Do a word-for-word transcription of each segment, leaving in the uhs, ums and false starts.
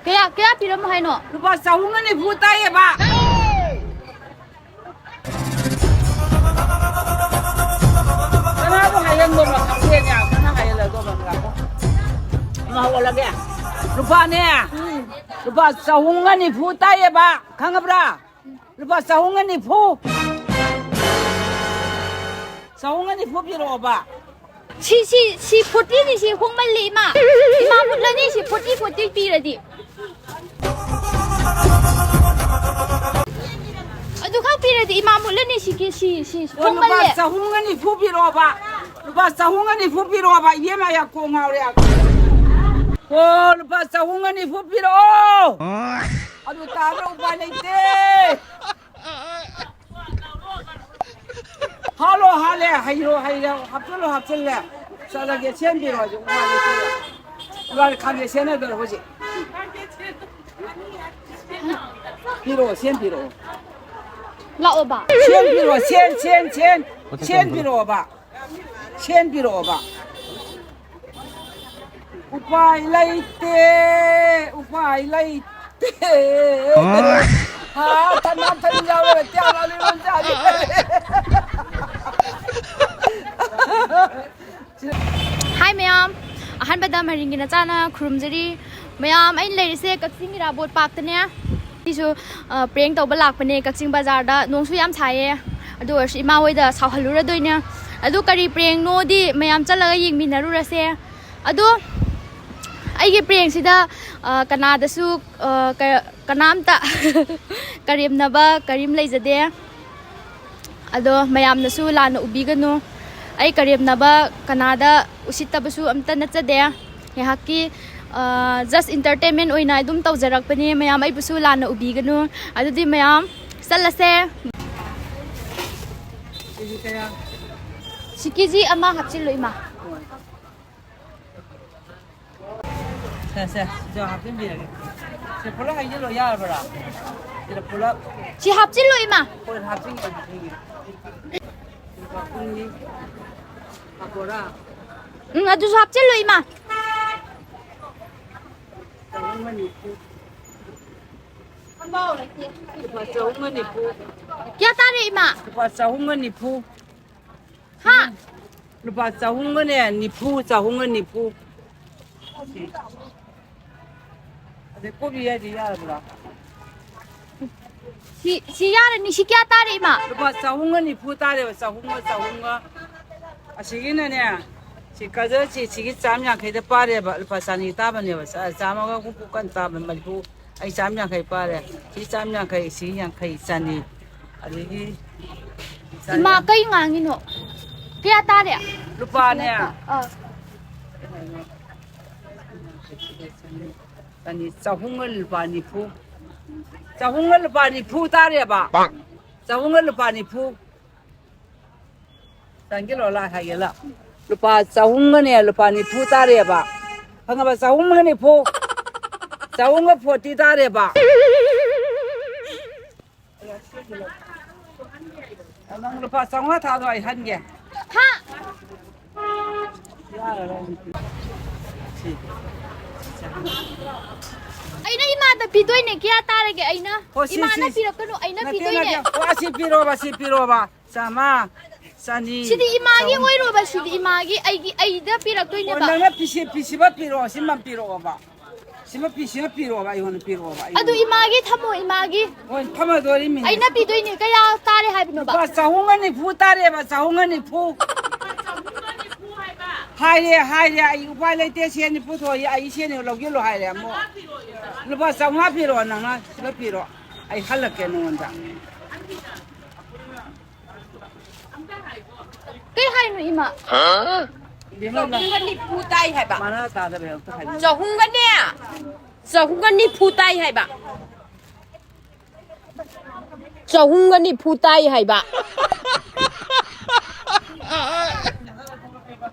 ꯀꯌꯥ, ꯀꯌꯥ ꯄꯤꯔꯝꯃꯣ ꯍꯥꯏꯅꯣ? ꯂꯨꯄꯥ ꯆꯍꯨꯝꯒ ꯅꯤꯐꯨ ꯇꯥꯏꯌꯦꯕ꯫ ꯀꯅꯥꯕꯨ ꯍꯥꯏꯍꯟꯗꯣꯏꯅꯣ ꯈꯪꯗꯦꯅꯦ꯫ ꯀꯅꯥ ꯍꯥꯏꯍꯜꯂꯗꯣꯏꯅꯣ? ꯉꯥꯏꯈꯣ꯫ ꯑꯃ ꯍꯧꯒꯠꯂꯒꯦ꯫ ꯂꯨꯄꯥꯅꯦ꯫ ꯎꯝ꯫ ꯂꯨꯄꯥ ꯆꯍꯨꯝꯒ ꯅꯤꯐꯨ ꯇꯥꯏꯌꯦꯕ꯫ ꯈꯪꯉꯕ꯭ꯔꯥ? ꯂꯨꯄꯥ ꯆꯍꯨꯝꯒ ꯅꯤꯐꯨ꯫ ꯆꯍꯨꯝꯒ ꯅꯤꯐꯨ ꯄꯤꯔꯛꯑꯣꯕ꯫ ꯁꯤ, ꯁꯤ, ꯁꯤ forty ꯅꯤ, ꯁꯤ ꯍꯣꯡꯃꯜꯂꯤ, ꯏꯃꯥ꯫ ꯏꯃꯥ, ꯃꯨꯠꯂꯅꯤ, ꯁꯤ forty, forty ꯄꯤꯔꯗꯤ꯫ ꯑꯗꯨ ꯈꯛ ꯄꯤꯔꯗꯤ ꯏꯃꯥ ꯃꯨꯠꯂꯅꯤ, ꯁꯤ, ꯁꯤ, ꯁꯤ, ꯁꯤ ꯑꯣ, ꯂꯨꯄꯥ ꯍꯣꯡꯃꯜꯂꯦ꯫ ꯆꯍꯨꯝꯒ ꯅꯤꯐꯨ ꯄꯤꯔꯛꯑꯣꯕ꯫ ꯂꯨꯄꯥ ꯆꯍꯨꯝꯒ ꯅꯤꯐꯨ ꯄꯤꯔꯛꯑꯣꯕ, ꯏꯕꯦꯝꯃ, ꯌꯥ ꯀꯣꯛ ꯉꯥꯎꯔꯦ꯫ ꯑꯣ, ꯂꯨꯄꯥ ꯆꯍꯨꯝꯒ ꯅꯤꯐꯨ ꯄꯤꯔꯛꯑꯣ꯫ ꯑꯗꯨ ꯇꯥꯕ꯭ꯔꯣ? ꯎꯄꯥꯏ ꯂꯩꯇꯦ꯫ ꯍꯥꯠꯂꯣ, ꯍꯥꯠꯂꯦ, ꯍꯩꯔꯣ, ꯍꯩꯔꯦ, ꯍꯥꯞꯆꯤꯜꯂꯣ, ꯍꯥꯞꯆꯤꯜꯂꯦ꯫ ꯆꯠꯂꯒꯦ, ꯁꯦꯝꯕꯤꯔꯣ ꯍꯧꯖꯤꯛ, ꯎꯄꯥꯏ ꯂꯩꯇꯦ꯫ ꯏꯕꯥꯅꯤ ꯈꯥꯡꯖꯦ ꯁꯦꯝꯅꯗꯣꯔꯦ ꯍꯧꯖꯤꯛ꯫ ꯄꯤꯔꯛꯑꯣ, ꯁꯦꯝꯕꯤꯔꯛꯑꯣ꯫ ꯂꯥꯛꯑꯣꯕ꯫ ꯁꯦꯝꯕꯤꯔꯛꯑꯣ, ꯁꯦꯝ, ꯁꯦꯝ, ꯁꯦꯝ꯫ ꯁꯦꯝꯕꯤꯔꯛꯑꯣꯕ꯫ ꯁꯦꯝꯕꯤꯔꯛꯑꯣꯕ꯫ ꯎꯄꯥꯏ ꯂꯩꯇꯦ, ꯎꯄꯥꯏ ꯂꯩꯇꯦ꯫ ꯍꯥ? ꯍꯥ, ꯊꯝꯅꯥ ꯊꯝꯅꯤꯡ ꯌꯥꯎꯔꯦ, ꯀꯌꯥ ꯂꯥꯜꯂꯤ ꯂꯣꯟ ꯆꯥꯔꯤ꯫ ꯍꯥꯏ ꯃꯌꯥꯝ, ꯑꯍꯥꯟꯕꯗ ꯃꯔꯤꯡꯒꯤ ꯅꯆꯥꯅ ꯈꯨꯔꯨꯝꯖꯔꯤ꯫ ꯃꯌꯥꯝ, ꯑꯩꯅ ꯂꯩꯔꯤꯁꯦ ꯀꯛꯆꯤꯡ ꯏꯔꯥꯕꯣꯠ ꯄꯥꯛꯇꯅꯦ꯫ ꯁꯤꯁꯨ, ꯑ, prank ꯇꯧꯕ ꯂꯥꯛꯄꯅꯦ ꯀꯛꯆꯤꯡ ꯕꯖꯥꯔꯗ꯫ ꯅꯣꯡꯁꯨ ꯌꯥꯝ ꯁꯥꯏꯌꯦ꯫ ꯑꯗꯨ ꯑꯣꯏꯔꯁꯨ ꯏꯃꯥ ꯍꯣꯏꯗ ꯁꯥꯎꯍꯜꯂꯨꯔꯗꯣꯏꯅꯦ꯫ ꯑꯗꯨ ꯀꯔꯤ prankꯅꯣꯗꯤ ꯃꯌꯥꯝ ꯆꯠꯂꯒ ꯌꯦꯡꯃꯤꯟꯅꯔꯨꯔꯁꯦ꯫ ꯑꯗꯣ ꯑꯩꯒꯤ prankꯁꯤꯗ, ꯑ, ꯀꯅꯥꯗꯁꯨ, ꯑ, ꯀ-, ꯀꯅꯥꯝꯇ ꯀꯔꯦꯝꯅꯕ ꯀꯔꯤꯝ ꯂꯩꯖꯗꯦ꯫ ꯑꯗꯣ ꯃꯌꯥꯝꯅꯁꯨ ꯂꯥꯟꯅ ꯎꯕꯤꯒꯅꯨ꯫ ꯑꯩ ꯀꯔꯦꯝꯅꯕ, ꯀꯅꯥꯗ ꯎꯁꯤꯠꯇꯕꯁꯨ ꯑꯝꯇ ꯅꯠꯆꯗꯦ꯫ ꯉꯥꯏꯍꯥꯛꯀꯤ, ꯑ, just entertainment ꯑꯣꯏꯅ ꯑꯗꯨꯝ ꯇꯧꯖꯔꯛꯄꯅꯦ꯫ ꯃꯌꯥꯝ ꯑꯩꯕꯨꯁꯨ ꯂꯥꯟꯅ ꯎꯕꯤꯒꯅꯨ꯫ ꯑꯗꯨꯗꯤ ꯃꯌꯥꯝ ꯆꯠꯂꯁꯦ꯫ ꯁꯤ KG ꯑꯃ ꯍꯥꯞꯆꯤꯜꯂꯨ, ꯏꯃꯥ꯫ ꯁꯦ, ꯁꯦ, ꯁꯤꯁꯨ ꯍꯥꯞꯆꯤꯟꯕꯤꯔꯒꯦ꯫ ꯁꯤ ꯄꯨꯂꯞ ꯍꯩꯖꯤꯜꯂꯣ, ꯌꯥꯔꯕ꯭ꯔꯥ? ꯁꯤꯗ ꯄꯨꯂꯞ꯫ ꯁꯤ ꯍꯥꯞꯆꯤꯜꯂꯣ, ꯏꯃꯥ꯫ ꯍꯣꯏ, ꯍꯥꯞꯆꯤꯟꯒꯦ, ꯍꯥꯞꯆꯤꯟꯒꯦ꯫ ꯄꯥꯐꯣꯔꯅꯤ, ꯄꯥꯐꯣꯔꯥ? ꯎꯝ, ꯑꯗꯨꯁꯨ ꯍꯥꯞꯆꯤꯜꯂꯣ, ꯏꯃꯥ꯫ ꯂꯨꯄꯥ ꯆꯍꯨꯝꯒ ꯅꯤꯐꯨ꯫ ꯀꯌꯥ ꯇꯥꯔꯦ, ꯏꯃꯥ? ꯂꯨꯄꯥ ꯆꯍꯨꯝꯒ ꯅꯤꯐꯨ꯫ ꯍꯥ? ꯂꯨꯄꯥ ꯆꯍꯨꯝꯒꯅꯦ ꯅꯤꯐꯨ, ꯆꯍꯨꯝꯒ ꯅꯤꯐꯨ꯫ ꯑꯗꯩ ꯀꯣꯕꯤ ꯍꯥꯏꯗꯤ ꯌꯥꯔꯕ꯭ꯔꯥ? ꯁꯤ, ꯁꯤ ꯌꯥꯔꯅꯤ꯫ ꯁꯤ ꯀꯌꯥ ꯇꯥꯔꯦ, ꯏꯃꯥ? ꯂꯨꯄꯥ ꯆꯍꯨꯝꯒ ꯅꯤꯐꯨ ꯇꯥꯔꯦꯕ, ꯆꯍꯨꯝꯒ, ꯆꯍꯨꯝꯒ꯫ ꯑꯁꯤꯒꯤꯅꯅꯦ, ꯁꯤ ꯀꯖꯔꯁꯤ, ꯁꯤꯒꯤ ꯆꯥꯝ ꯌꯥꯡꯈꯩꯗ ꯄꯥꯔꯦꯕ, ꯂꯨꯄꯥ ꯆꯅꯤ ꯇꯥꯕꯅꯦꯕ, ꯆꯥ-, ꯆꯥꯝꯃꯒ ꯍꯨꯝꯐꯨ ꯀꯟ ꯇꯥꯕ, ꯃꯔꯤꯐꯨ꯫ ꯑꯩ ꯆꯥꯝ ꯌꯥꯡꯈꯩ ꯄꯥꯔꯦ꯫ ꯁꯤ ꯆꯥꯝ ꯌꯥꯡꯈꯩ, ꯁꯤ ꯌꯥꯡꯈꯩ, ꯆꯅꯤ꯫ ꯑꯗꯒꯤ ꯏꯃꯥ, ꯀꯩ ꯉꯥꯡꯉꯤꯅꯣ? ꯀꯌꯥ ꯇꯥꯔꯦ? ꯂꯨꯄꯥꯅꯦ꯫ ꯑꯥ꯫ ꯆꯅꯤ, ꯆꯍꯨꯝꯒ ꯂꯨꯄꯥ ꯅꯤꯐꯨ꯫ ꯆꯍꯨꯝꯒ ꯂꯨꯄꯥ ꯅꯤꯐꯨ ꯇꯥꯔꯦꯕ꯫ ꯄꯥꯛ꯫ ꯆꯍꯨꯝꯒ ꯂꯨꯄꯥ ꯅꯤꯐꯨ꯫ ꯆꯪꯒꯦ ꯂꯣ, ꯂꯥꯛ ꯍꯥꯏꯒꯦ ꯂꯥꯛ꯫ ꯂꯨꯄꯥ ꯆꯍꯨꯝꯒꯅꯦ ꯂꯨꯄꯥ ꯅꯤꯐꯨ ꯇꯥꯔꯦꯕ꯫ ꯈꯪꯉꯕ? ꯆꯍꯨꯝꯒ ꯅꯤꯐꯨ꯫ ꯆꯍꯨꯝꯒ ꯐꯣꯔꯇꯤ ꯇꯥꯔꯦꯕ꯫ ꯅꯪ ꯂꯨꯄꯥ ꯆꯥꯝꯃꯉꯥ ꯊꯥꯗꯣ ꯑꯩ ꯍꯟꯒꯦ꯫ ꯍꯥ? ꯌꯥꯔꯔꯣꯏ꯫ ꯁꯤ꯫ ꯑꯩꯅ ꯏꯃꯥꯗ ꯄꯤꯗꯣꯏꯅꯦ꯫ ꯀꯌꯥ ꯇꯥꯔꯒꯦ? ꯑꯩꯅ꯫ ꯍꯣ, ꯁꯤ, ꯏꯃꯥꯅ ꯁꯤ꯫ ꯄꯤꯔꯛꯀꯅꯨ, ꯑꯩꯅ ꯅꯠꯇꯦ, ꯄꯤꯗꯣꯏꯅꯦ꯫ ꯅꯠꯇꯦ꯫ ꯑꯣ, ꯑꯁꯤ ꯄꯤꯔꯣꯕ, ꯑꯁꯤ ꯄꯤꯔꯣꯕ꯫ ꯆꯥꯝꯃ, ꯆꯅꯤ, ꯁꯤꯗꯤ ꯏꯃꯥꯒꯤ ꯆꯍꯨꯝ꯫ ꯑꯣꯏꯔꯣꯕ, ꯁꯤꯗꯤ ꯏꯃꯥꯒꯤ, ꯑꯩꯒꯤ, ꯑꯩꯗ ꯑꯣ, ꯄꯤꯔꯛꯇꯣꯏꯅꯦꯕ꯫ ꯅꯪꯅ ꯄꯤꯁꯤ-, ꯄꯤꯁꯤꯕ ꯄꯤꯔꯛꯑꯣ, ꯁꯤꯃ ꯄꯤꯔꯛꯑꯣꯕ꯫ ꯁꯤꯃ ꯄꯤ-, ꯁꯤꯃ ꯄꯤꯔꯛꯑꯣꯕ, ꯑꯩꯉꯣꯟꯗ ꯄꯤꯔꯛꯑꯣꯕ, ꯑꯗꯨ ꯑꯩꯉꯣꯟꯗ꯫ ꯏꯃꯥꯒꯤ ꯊꯝꯃꯣ, ꯏꯃꯥꯒꯤ꯫ ꯍꯣꯏ, ꯊꯝꯃꯗꯣꯔꯤꯃꯤꯅꯦ꯫ ꯑꯩꯅ ꯄꯤꯗꯣꯏꯅꯦ꯫ ꯀꯌꯥ ꯇꯥꯔꯦ ꯍꯥꯏꯕꯅꯣꯕ? ꯂꯨꯄꯥ ꯆꯍꯨꯝꯒ ꯅꯤꯐꯨ ꯇꯥꯔꯦꯕ, ꯆꯍꯨꯝꯒ ꯅꯤꯐꯨ꯫ ꯍꯥꯏꯔꯦ, ꯍꯥꯏꯔꯦ, ꯑꯩ ꯎꯄꯥꯏ ꯂꯩꯇꯦ, ꯁꯦꯟꯗꯤ ꯄꯨꯊꯣꯛꯑꯦ, ꯑꯩ ꯁꯦꯟꯗꯤ ꯂꯧꯒꯦꯂꯣ ꯍꯥꯏꯔꯦ ꯑꯃꯨꯛ꯫ ꯂꯨꯄꯥ ꯆꯥꯝꯃꯉꯥ ꯄꯤꯔꯛꯑꯣ ꯅꯪꯅ, ꯁꯤꯗ ꯄꯤꯔꯛꯑꯣ, ꯑꯩ ꯍꯜꯂꯛꯀꯦ ꯅꯉꯣꯟꯗ꯫ ꯀꯩ ꯍꯥꯏꯅꯣ, ꯏꯃꯥ? ꯏꯕꯦꯝꯃ, ꯆꯍꯨꯝꯒ ꯅꯤꯐꯨ ꯇꯥꯏ ꯍꯥꯏꯕ꯫ ꯃꯥꯅ ꯇꯥꯗꯕ ꯑꯝꯇ ꯍꯥꯏꯕꯤꯌꯨ꯫ ꯆꯍꯨꯝꯒꯅꯦ, ꯆꯍꯨꯝꯒ ꯅꯤꯐꯨ ꯇꯥꯏ ꯍꯥꯏꯕ꯫ ꯆꯍꯨꯝꯒ ꯅꯤꯐꯨ ꯇꯥꯏ ꯍꯥꯏꯕ꯫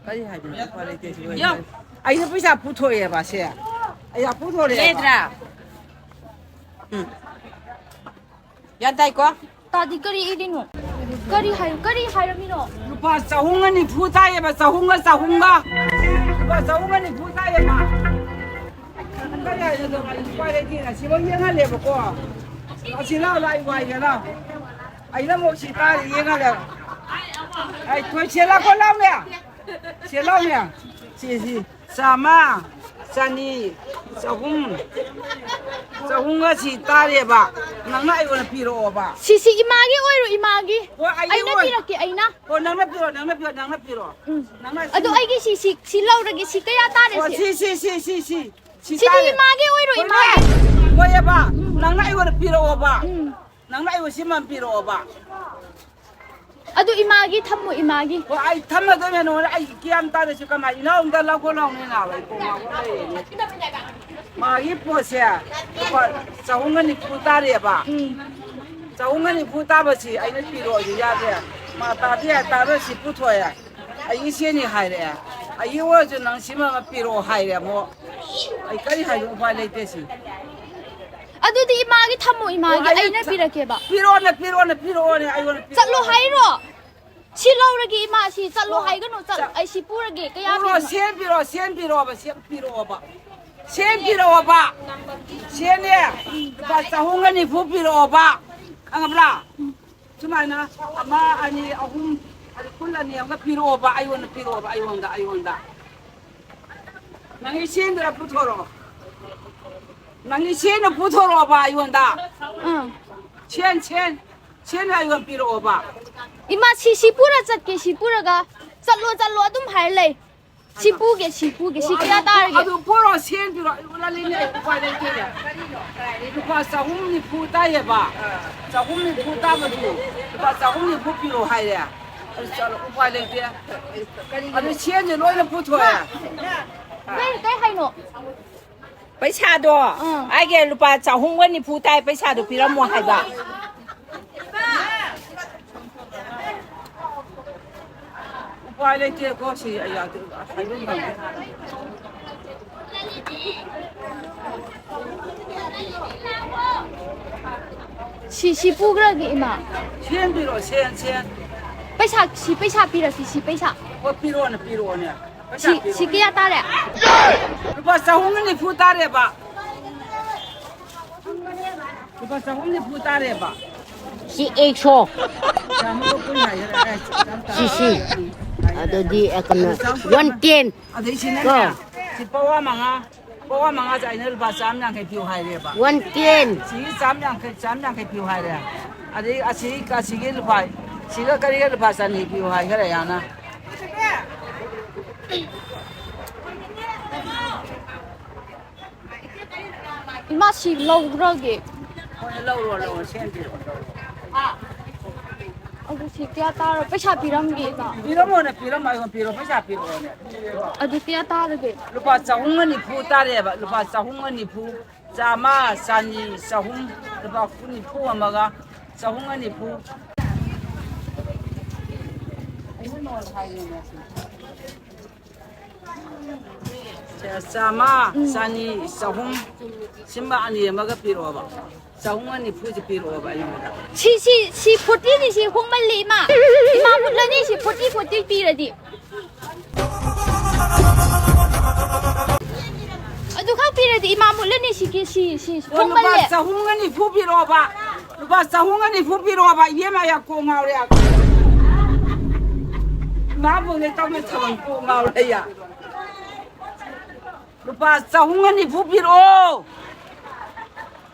ꯀꯔꯤ ꯍꯥꯏꯗꯣꯏꯅꯣ? ꯎꯄꯥꯏ ꯂꯩꯇꯦ, ꯁꯤ ꯑꯣꯏ-, ꯌꯣ꯫ ꯑꯩꯅ ꯄꯩꯁꯥ ꯄꯨꯊꯣꯛꯑꯦꯕ, ꯁꯦ꯫ ꯑꯩ ꯄꯨꯊꯣꯔꯛꯑꯦꯕ꯫ ꯂꯩꯗ꯭ꯔꯥ? ꯎꯝ꯫ ꯒ꯭ꯌꯥꯟ ꯇꯥꯏꯀꯣ? ꯇꯥꯗꯤ ꯀꯔꯤ ꯏꯔꯤꯅꯣ? ꯀꯔꯤ ꯍꯥꯏ-, ꯀꯔꯤ ꯍꯥꯏꯔꯝꯃꯤꯅꯣ? ꯂꯨꯄꯥ ꯆꯍꯨꯝꯒ ꯅꯤꯐꯨ ꯇꯥꯏꯌꯦꯕ, ꯆꯍꯨꯝꯒ, ꯆꯍꯨꯝꯒ꯫ ꯂꯨꯄꯥ ꯆꯍꯨꯝꯒ ꯅꯤꯐꯨ ꯇꯥꯏꯌꯦꯕ꯫ ꯀꯗꯥꯏꯗꯅꯣ ꯑꯩ ꯎꯄꯥꯏ ꯂꯩꯇꯦꯅ ꯁꯤꯐꯥꯎ ꯌꯦꯡꯍꯜꯂꯦꯕꯀꯣ꯫ ꯑꯁꯤ ꯂꯥꯎ, ꯂꯥꯎ, ꯑꯩ ꯋꯥꯏꯒꯦ ꯂꯥꯎ꯫ ꯑꯩꯅ ꯑꯃꯨꯛ ꯁꯤ ꯇꯥꯔꯤ ꯌꯦꯡꯍꯜꯂꯦ꯫ ꯑꯩ ꯊꯣꯏ ꯁꯦ ꯂꯥꯎ, ꯀꯣ ꯂꯥꯎꯅꯦ꯫ ꯁꯦ ꯂꯥꯎꯅꯦ꯫ ꯁꯤ, ꯁꯤ꯫ ꯆꯥꯝꯃ, ꯆꯅꯤ, ꯆꯍꯨꯝ꯫ ꯆꯍꯨꯝꯒ ꯁꯤ ꯇꯥꯔꯦꯕ꯫ ꯅꯪꯅ ꯑꯩꯉꯣꯟꯗ ꯄꯤꯔꯛꯑꯣꯕ꯫ ꯁꯤꯁꯤ ꯏꯃꯥꯒꯤ ꯑꯣꯏꯔꯣ, ꯏꯃꯥꯒꯤ꯫ ꯍꯣꯏ, ꯑꯩꯒꯤ ꯑꯩꯅ ꯑꯣꯏ-, ꯄꯤꯔꯛꯀꯦ, ꯑꯩꯅ꯫ ꯍꯣꯏ, ꯅꯪꯅ ꯄꯤꯔꯛꯑꯣ, ꯅꯪꯅ ꯄꯤꯔꯛꯑꯣ, ꯅꯪꯅ ꯄꯤꯔꯛꯑꯣ꯫ ꯎꯝ꯫ ꯅꯪꯅ ꯑꯗꯣ ꯁꯤ-, ꯑꯩꯒꯤ ꯁꯤ, ꯁꯤ, ꯁꯤ ꯂꯧꯔꯒꯦ, ꯁꯤ ꯀꯌꯥ ꯇꯥꯔꯦ ꯍꯣꯏ, ꯁꯤ? ꯁꯤ, ꯁꯤ, ꯁꯤ, ꯁꯤ, ꯁꯤ꯫ ꯁꯤ ꯁꯤꯗꯤ ꯇꯥꯔꯦ꯫ ꯏꯃꯥꯒꯤ ꯑꯣꯏꯔꯣ, ꯍꯣꯏ, ꯏꯃꯥꯒꯤ꯫ ꯍꯣꯏꯑꯕ, ꯅꯪꯅ ꯑꯩꯉꯣꯟꯗ ꯄꯤꯔꯛꯑꯣꯕ꯫ ꯎꯝ꯫ ꯅꯪꯅ ꯑꯩꯉꯣꯟꯗ ꯁꯤꯃ ꯄꯤꯔꯛꯑꯣꯕ꯫ ꯑꯗꯨ ꯏꯃꯥꯒꯤ ꯊꯝꯃꯨ, ꯏꯃꯥꯒꯤ꯫ ꯍꯣꯏ, ꯑꯩ ꯊꯝꯃꯗꯣꯏꯅꯦ ꯅꯉꯣꯟꯗ꯫ ꯑꯩ ꯒ꯭ꯌꯥꯟ ꯇꯥꯗꯦ ꯁꯤ ꯀꯃꯥꯏꯅ꯫ ꯏꯅꯥꯎ ꯑꯝꯇ ꯂꯧꯈꯣ ꯂꯥꯎꯅꯦ ꯅꯥꯕ, ꯑꯩ ꯀꯣꯛ ꯉꯥꯎꯕ ꯂꯩꯔꯦꯅꯦ꯫ ꯃꯥꯒꯤ ꯄꯣꯠꯁꯦ ꯂꯨꯄꯥ ꯆꯍꯨꯝꯒ ꯅꯤꯐꯨ ꯇꯥꯔꯦꯕ꯫ ꯎꯝ꯫ ꯆꯍꯨꯝꯒ ꯅꯤꯐꯨ ꯇꯥꯕꯁꯤ ꯑꯩꯅ ꯄꯤꯔꯛꯑꯣꯁꯨ ꯌꯥꯗꯦ꯫ ꯃꯥ ꯇꯥꯗꯦ ꯍꯥꯏ ꯇꯥꯔꯣꯏ ꯁꯤ ꯄꯨꯊꯣꯛꯑꯦ꯫ ꯑꯩꯒꯤ ꯁꯦꯟꯅꯤ ꯍꯥꯏꯔꯛꯑꯦ꯫ ꯑꯩꯒꯤ ꯑꯣꯏꯔꯁꯨ ꯅꯪ ꯁꯤꯃ ꯄꯤꯔꯛꯑꯣ ꯍꯥꯏꯔꯦ ꯑꯃꯨꯛ꯫ ꯑꯩ ꯀꯔꯤ ꯍꯥꯏꯅꯣ ꯎꯄꯥꯏ ꯂꯩꯇꯦ ꯁꯤ꯫ ꯑꯗꯨꯗꯤ ꯏꯃꯥꯒꯤ ꯊꯝꯃꯣ, ꯏꯃꯥꯒꯤ꯫ ꯑꯣ, ꯑꯩ ꯑꯩꯅ ꯊ-, ꯄꯤꯔꯛꯀꯦꯕ꯫ ꯄꯤꯔꯛꯑꯣꯅꯦ, ꯄꯤꯔꯛꯑꯣꯅꯦ, ꯄꯤꯔꯛꯑꯣꯅꯦ, ꯑꯩꯉꯣꯟꯗ ꯄꯤꯔꯛꯑꯣꯅꯦ꯫ ꯆꯠꯂꯣ ꯍꯥꯏꯔꯣ? ꯁꯤ ꯂꯧꯔꯒꯦ ꯏꯃꯥ, ꯁꯤ ꯆꯠꯂꯣ ꯑꯣ, ꯍꯥꯏꯒꯅꯨ, ꯆꯠꯂꯣ꯫ ꯆꯠ-, ꯑꯩ ꯁꯤ ꯄꯨꯔꯒꯦ, ꯀꯌꯥ ꯄꯨꯔꯣ, ꯄꯤꯕꯅꯣ? ꯁꯦꯟ ꯄꯤꯔꯛꯑꯣ, ꯁꯦꯟ ꯄꯤꯔꯛꯑꯣꯕ, ꯁꯦꯟ ꯄꯤꯔꯛꯑꯣꯕ꯫ ꯁꯦꯟ ꯄꯤꯔꯛꯑꯣꯕ꯫ ꯁꯦꯟꯅꯦ, ꯂꯨꯄꯥ ꯆꯍꯨꯝꯒ ꯅꯤꯐꯨ ꯄꯤꯔꯛꯑꯣꯕ꯫ ꯈꯪꯉꯕ꯭ꯔꯥ? ꯁꯨꯃꯥꯏꯅ ꯑꯃ, ꯑꯅꯤ, ꯑꯍꯨꯝ, ꯑꯗꯨ ꯀꯨꯟ ꯑꯅꯤ ꯑꯃꯒ ꯄꯤꯔꯛꯑꯣꯕ, ꯑꯩꯉꯣꯟꯗ ꯄꯤꯔꯛꯑꯣꯕ, ꯑꯩꯉꯣꯟꯗ, ꯑꯩꯉꯣꯟꯗ꯫ ꯅꯪꯒꯤ ꯁꯦꯟꯗꯨꯅ ꯄꯨꯊꯣꯔꯛꯑꯣ꯫ ꯅꯪꯒꯤ ꯁꯦꯟꯗꯨ ꯄꯨꯊꯣꯔꯛꯑꯣꯕ ꯑꯩꯉꯣꯟꯗ꯫ ꯑꯥ꯫ ꯁꯦꯟ, ꯁꯦꯟ, ꯁꯦꯟ ꯑꯩꯉꯣꯟꯗ ꯄꯤꯔꯛꯑꯣꯕ꯫ ꯏꯃꯥ, ꯁꯤ, ꯁꯤ ꯄꯨꯔ ꯆꯠꯀꯦ, ꯁꯤ ꯄꯨꯔꯒ ꯆꯠꯂꯣ, ꯆꯠꯂꯣ ꯑꯗꯨꯝ ꯍꯥꯏꯔ ꯂꯩ꯫ ꯁꯤ ꯄꯨꯒꯦ, ꯁꯤ ꯄꯨꯒꯦ, ꯁꯤ ꯀꯌꯥ ꯇꯥꯔꯒꯦ? ꯑꯗꯨ ꯄꯨꯔꯣ, ꯁꯦꯟ ꯄꯤꯔꯣ, ꯑꯩ ꯎꯔꯥ ꯂꯩꯅꯦ, ꯑꯩ ꯎꯄꯥꯏ ꯂꯩꯇꯦ꯫ ꯂꯨꯄꯥ ꯆꯍꯨꯝ ꯅꯤꯐꯨ ꯇꯥꯏꯌꯦꯕ, ꯆꯍꯨꯝ ꯅꯤꯐꯨ ꯇꯥꯕꯗꯨ ꯂꯨꯄꯥ ꯆꯍꯨꯝ ꯅꯤꯐꯨ ꯄꯤꯔꯣ ꯍꯥꯏꯔꯦ꯫ ꯑꯗꯨ ꯆꯠꯂꯣ, ꯎꯄꯥꯏ ꯂꯩꯇꯦ꯫ ꯑꯗꯨ ꯁꯦꯟꯁꯦ ꯂꯣꯏꯅ ꯄꯨꯊꯣꯛꯑꯦ꯫ ꯀꯩ, ꯀꯩ ꯍꯥꯏꯅꯣ? ꯄꯩꯁꯥꯗꯣ ꯑꯥ꯫ ꯑꯩꯒꯤ ꯂꯨꯄꯥ ꯆꯍꯨꯝꯒ ꯅꯤꯐꯨ ꯇꯥꯏ, ꯄꯩꯁꯥꯗꯣ ꯄꯤꯔꯝꯃꯣ ꯍꯥꯏꯕ꯫ ꯎꯄꯥꯏ ꯂꯩꯇꯦꯀꯣ, ꯁꯤ ꯑꯩ ꯌꯥꯗꯦ, ꯍꯥꯏꯕ ꯉꯝꯗꯦ꯫ ꯁꯤ, ꯁꯤ ꯄꯨꯈ꯭ꯔꯒꯦ, ꯏꯃꯥ꯫ ꯁꯦꯟ ꯄꯤꯔꯛꯑꯣ, ꯁꯦꯟ, ꯁꯦꯟ꯫ ꯄꯩꯁꯥ, ꯁꯤ ꯄꯩꯁꯥ ꯄꯤꯔꯛꯀꯦ, ꯁꯤ ꯄꯩꯁꯥ꯫ ꯍꯣꯏ, ꯄꯤꯔꯛꯑꯣꯅꯦ, ꯄꯤꯔꯛꯑꯣꯅꯦ꯫ ꯁꯤ, ꯁꯤ ꯀꯌꯥ ꯇꯥꯔꯦ? ꯂꯨꯄꯥ ꯆꯍꯨꯝꯒ ꯅꯤꯐꯨ ꯇꯥꯔꯦꯕ꯫ ꯂꯨꯄꯥ ꯆꯍꯨꯝ ꯅꯤꯐꯨ ꯇꯥꯔꯦꯕ꯫ ꯁꯤ ꯑꯦꯛꯁꯣ꯫ ꯆꯥꯝꯃꯒ ꯀꯨꯟ ꯍꯥꯏꯒꯦꯔꯥ? ꯑꯦ, ꯆꯥꯝ ꯇꯔꯥ꯫ ꯁꯤ, ꯁꯤ꯫ ꯑꯗꯨꯗꯤ, ꯑ, ꯀꯩꯅꯣ, ꯆꯥꯝ ꯀꯨꯟ꯫ One ten. ꯑꯗꯩ ꯁꯤꯅꯅꯦ, ꯀꯣ꯫ ꯁꯤ ꯄꯋꯥ ꯃꯉꯥ, ꯄꯋꯥ ꯃꯉꯥꯁꯦ ꯑꯩꯅ ꯂꯨꯄꯥ ꯆꯥꯝ ꯌꯥꯡꯈꯩ ꯄꯤꯌꯨ ꯍꯥꯏꯔꯦꯕ꯫ One ten. ꯁꯤꯒꯤ ꯆꯥꯝ ꯌꯥꯡꯈꯩ, ꯆꯥꯝ ꯌꯥꯡꯈꯩ ꯄꯤꯌꯨ ꯍꯥꯏꯔꯦ꯫ ꯑꯗꯩ ꯑꯁꯤ, ꯑꯁꯤꯒꯤ ꯂꯨꯄꯥ, ꯁꯤꯒ ꯀꯔꯤꯒ ꯂꯨꯄꯥ ꯆꯅꯤ ꯄꯤꯌꯨ ꯍꯥꯏꯈꯔꯦ ꯌꯥꯅ꯫ ꯏꯃꯥ, ꯁꯤ ꯂꯧꯈ꯭ꯔꯒꯦ꯫ ꯍꯣꯏ, ꯂꯧꯔꯣ, ꯂꯧꯔꯣ, ꯁꯦꯝꯕꯤꯔꯣ, ꯂꯧꯔꯣ꯫ ꯑꯗꯨ ꯁꯤ ꯀꯌꯥ ꯇꯥꯔ-, ꯄꯩꯁꯥ ꯄꯤꯔꯝꯒꯦ, ꯏꯃꯥ? ꯄꯤꯔꯝꯃꯣꯅꯦ, ꯄꯤꯔꯝꯃꯣ, ꯑꯩꯉꯣꯟꯗ ꯄꯤꯔꯣ, ꯄꯩꯁꯥ ꯄꯤꯔꯛꯑꯣꯅꯦ꯫ ꯑꯗꯨ ꯀꯌꯥ ꯇꯥꯔꯒꯦ? ꯂꯨꯄꯥ ꯆꯍꯨꯝꯒ ꯅꯤꯐꯨ ꯇꯥꯔꯦꯕ, ꯂꯨꯄꯥ ꯆꯍꯨꯝꯒ ꯅꯤꯐꯨ꯫ ꯆꯥꯝꯃ, ꯆꯅꯤ, ꯆꯍꯨꯝ, ꯂꯨꯄꯥ ꯅꯤꯐꯨ ꯑꯃꯒ, ꯆꯍꯨꯝꯒ ꯅꯤꯐꯨ꯫ ꯆꯥꯝꯃ, ꯎꯝ꯫ ꯆꯅꯤ, ꯆꯍꯨꯝ, ꯁꯤꯃ ꯑꯅꯤ ꯑꯃꯒ ꯄꯤꯔꯛꯑꯣꯕ꯫ ꯆꯍꯨꯝꯒ ꯅꯤꯐꯨꯁꯦ ꯄꯤꯔꯛꯑꯣꯕ ꯑꯩꯉꯣꯟꯗ꯫ ꯁꯤ, ꯁꯤ, ꯁꯤ ꯐꯣꯔꯇꯤꯅꯤ, ꯁꯤ ꯍꯣꯡꯃꯜꯂꯤ, ꯏꯃꯥ꯫ ꯏꯃꯥ ꯃꯨꯠꯂꯅꯤ, ꯁꯤ ꯐꯣꯔꯇꯤ, ꯐꯣꯔꯇꯤ ꯄꯤꯔꯗꯤ꯫ ꯑꯗꯨ ꯈꯛ ꯄꯤꯔꯗꯤ ꯏꯃꯥ ꯃꯨꯠꯂꯅꯤ, ꯁꯤꯒꯤ, ꯁꯤ, ꯁꯤ, ꯁꯤ ꯑꯣ, ꯂꯨꯄꯥ ꯍꯣꯡꯃꯜꯂꯦ꯫ ꯆꯍꯨꯝꯒ ꯅꯤꯐꯨ ꯄꯤꯔꯛꯑꯣꯕ꯫ ꯂꯨꯄꯥ ꯆꯍꯨꯝꯒ ꯅꯤꯐꯨ ꯄꯤꯔꯛꯑꯣꯕ, ꯏꯕꯦꯝꯃ, ꯑꯩ ꯀꯣꯛ ꯉꯥꯎꯔꯦ꯫ ꯏꯃꯥ ꯃꯨꯠꯂꯦ, ꯇꯧꯅ ꯊꯥꯕꯜ ꯀꯣꯛ ꯉꯥꯎꯔꯦ ꯑꯩ꯫ ꯂꯨꯄꯥ ꯆꯍꯨꯝꯒ ꯅꯤꯐꯨ ꯄꯤꯔꯛꯑꯣ꯫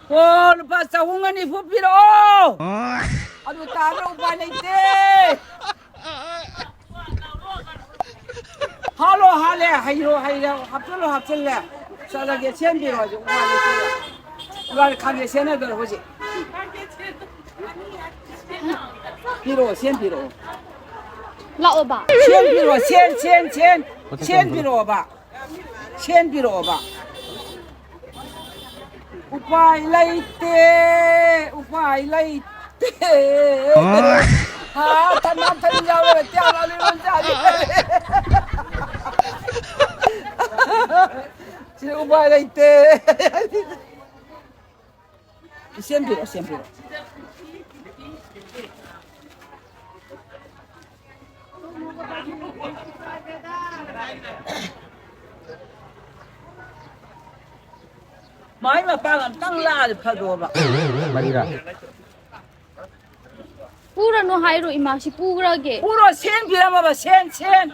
ꯑꯣ, ꯂꯨꯄꯥ ꯆꯍꯨꯝꯒ ꯅꯤꯐꯨ ꯄꯤꯔꯛꯑꯣ꯫ ꯑꯗꯨ ꯇꯥꯕ꯭ꯔꯥ? ꯎꯄꯥꯏ ꯂꯩꯇꯦ꯫ ꯍꯥꯠꯂꯣ, ꯍꯥꯠꯂꯦ, ꯍꯩꯔꯣ, ꯍꯩꯔꯦ, ꯍꯥꯞꯆꯤꯜꯂꯣ, ꯍꯥꯞꯆꯤꯜꯂꯦ꯫ ꯆꯠꯂꯒꯦ, ꯁꯦꯝꯕꯤꯔꯣ, ꯍꯧꯖꯤꯛ ꯎꯄꯥꯏ ꯂꯩꯇꯦ꯫ ꯎꯄꯥꯏ ꯈꯪꯗꯦ, ꯁꯦꯝꯅꯗ꯭ꯔꯣ ꯍꯧꯖꯤꯛ? ꯄꯤꯔꯛꯑꯣ, ꯁꯦꯝꯕꯤꯔꯛꯑꯣ꯫ ꯂꯥꯛꯑꯣꯕ꯫ ꯁꯦꯝꯕꯤꯔꯛꯑꯣ, ꯁꯦꯝ, ꯁꯦꯝ, ꯁꯦꯝ꯫ ꯁꯦꯝꯕꯤꯔꯛꯑꯣꯕ꯫ ꯁꯦꯝꯕꯤꯔꯛꯑꯣꯕ꯫ ꯎꯄꯥꯏ ꯂꯩꯇꯦ, ꯎꯄꯥꯏ ꯂꯩꯇꯦ꯫ ꯍꯥ, ꯊꯝꯅꯥ ꯊꯝꯅꯥ ꯌꯥꯎꯔꯦ, ꯀꯌꯥ ꯂꯥꯛꯂꯤ ꯂꯣꯟ ꯆꯥꯔꯤ꯫ ꯁꯤ ꯎꯄꯥꯏ ꯂꯩꯇꯦ꯫ ꯁꯦꯝꯕꯤꯔꯣ, ꯁꯦꯝꯕꯤꯔꯣ꯫ ꯃꯥꯏ ꯃꯄꯥꯒ ꯑꯝꯇꯪ ꯂꯥꯛꯑꯗꯤ ꯐꯗꯧꯕ꯫ ꯃꯔꯤꯔꯥ? ꯄꯨꯔꯅꯨ ꯍꯥꯏꯔꯣ ꯏꯃꯥ, ꯁꯤ ꯄꯨꯈ꯭ꯔꯒꯦ꯫ ꯄꯨꯔꯣ, ꯁꯦꯟ ꯄꯤꯔꯝꯃꯕ, ꯁꯦꯟ, ꯁꯦꯟ꯫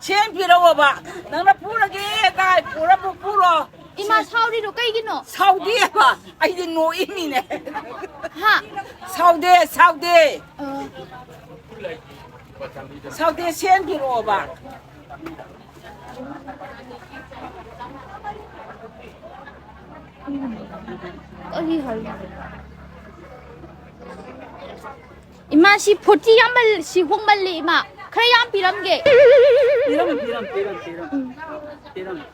ꯁꯦꯟ ꯄꯤꯔꯛꯑꯣꯕ꯫ ꯅꯪꯅ ꯄꯨꯔꯒꯦ ꯀꯥꯏ ꯄꯨꯔꯕꯨ ꯄꯨꯔꯣ꯫ ꯏꯃꯥ ꯁꯥꯎꯔꯤꯔꯣ ꯀꯩꯒꯤꯅꯣ? ꯁꯥꯎꯗꯦꯕ꯫ ꯑꯩꯗꯤ ꯅꯣꯛꯏꯃꯤꯅꯦ꯫ ꯍꯥ? ꯁꯥꯎꯗꯦ, ꯁꯥꯎꯗꯦ꯫ ꯑ꯫ ꯁꯥꯎꯗꯦ, ꯁꯦꯟ ꯄꯤꯔꯛꯑꯣꯕ꯫ ꯀꯔꯤ ꯍꯥꯏꯅꯣ? ꯏꯃꯥ, ꯁꯤ ꯐꯣꯔꯇꯤ ꯌꯥꯝꯃꯜ-, ꯁꯤ ꯍꯣꯡꯃꯜꯂꯤ, ꯏꯃꯥ꯫ ꯈꯔ ꯌꯥꯝ ꯄꯤꯔꯝꯒꯦ꯫ ꯄꯤꯔꯝꯃꯦ, ꯄꯤꯔꯝꯃꯦ, ꯄꯤꯔꯝꯃꯦ, ꯄꯤꯔꯝꯃꯦ꯫ ꯄꯤꯔꯝꯃꯦ꯫